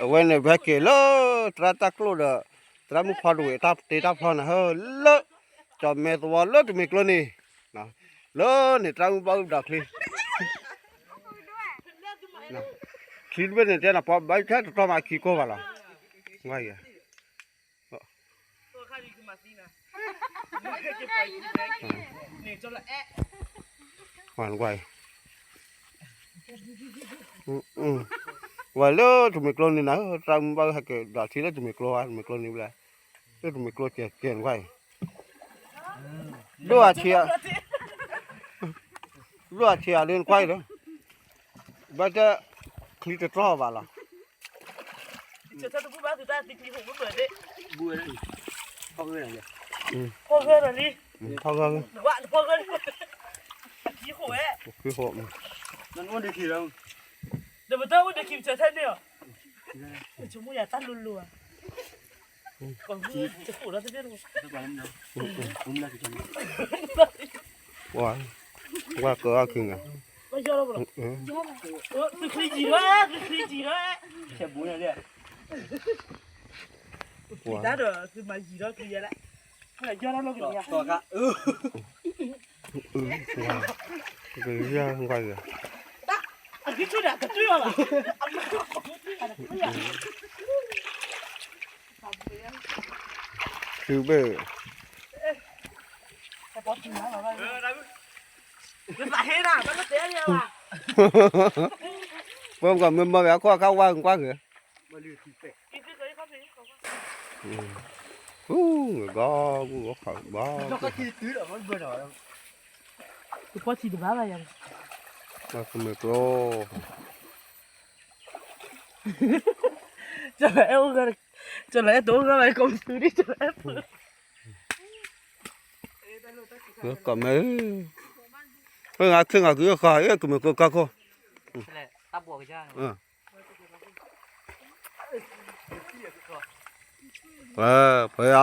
အဝဲန့ၣ် ပဟဲက့ၤလၢ သရၣ်တၢ်ကျိၣ်ဒီး သရၣ်မုၣ်ဖီတဝံၤ တၢ်တ့တၢ်ဖျီန့ၣ် ဟၢလၢ ကၠီၣ်မဲသဝီလၢတမ့ၢ်ကျိန့ၣ်, လၢန့ၣ် သရၣ်မုၣ်ဘၣ်အုၣ်ဒီးချံ, ချံတဘ့ၣ်န့ၣ် တဲနၤပှၤဘၣ်ထဲတတီမးခံကိၢ်ဘၣ်လီၤ, ဝါယၤ ဝဲလၢ တမ့ၢ်ကျိန့ၣ်နၤ, သရၣ်မုၣ်ဘၣ်ဟဲက့ၤဒီးထံလၢတမ့ၢ်ကျိ, တမ့ၢ်ကျိန့ၣ်ဘျဲၣ်, လၢတမ့ၢ်ကျိကဲကဲနကွၢ်အံၤ, ဒိၣ်အထံ, ဒိၣ်အထံအဒိနကွၢ်အံၤဒီး, ဘၣ်တဲ ချံတတြီၢ်ဘၣ်လီၤ. ဖီဂၢၢ်လံ, ဖီဂၢၢ်, ဖီဂၢၢ်, ဝါ, ဝါကၢအီၤခံန့ၣ်, ဝါ, ဝါ, ကယၤကွၢ်ယၤ, သုဘ့ၣ်, ပကမ့ၢ်မၤဝဲအခီၣ်အခါဝါကွၢ်က့ၤ, ဂီၤဂီၤခီဘီ, ကမ့ၢ်ကျိ, ကလၢအဲၣ်, ကလၢအဲၣ်တအိၣ်ဂၢၢ်ဘၣ် ကီၢ်မုၢ်သုဒ် ကလၢအဲၣ်ပၢၢ်, ကီၢ်မ့ၢ်, ဖဲငါခ့ငါကယိဃာ် အဲၣ်ကမ့ၢ်ကျိကါခိၣ်, ပှၤ, ပှၤ,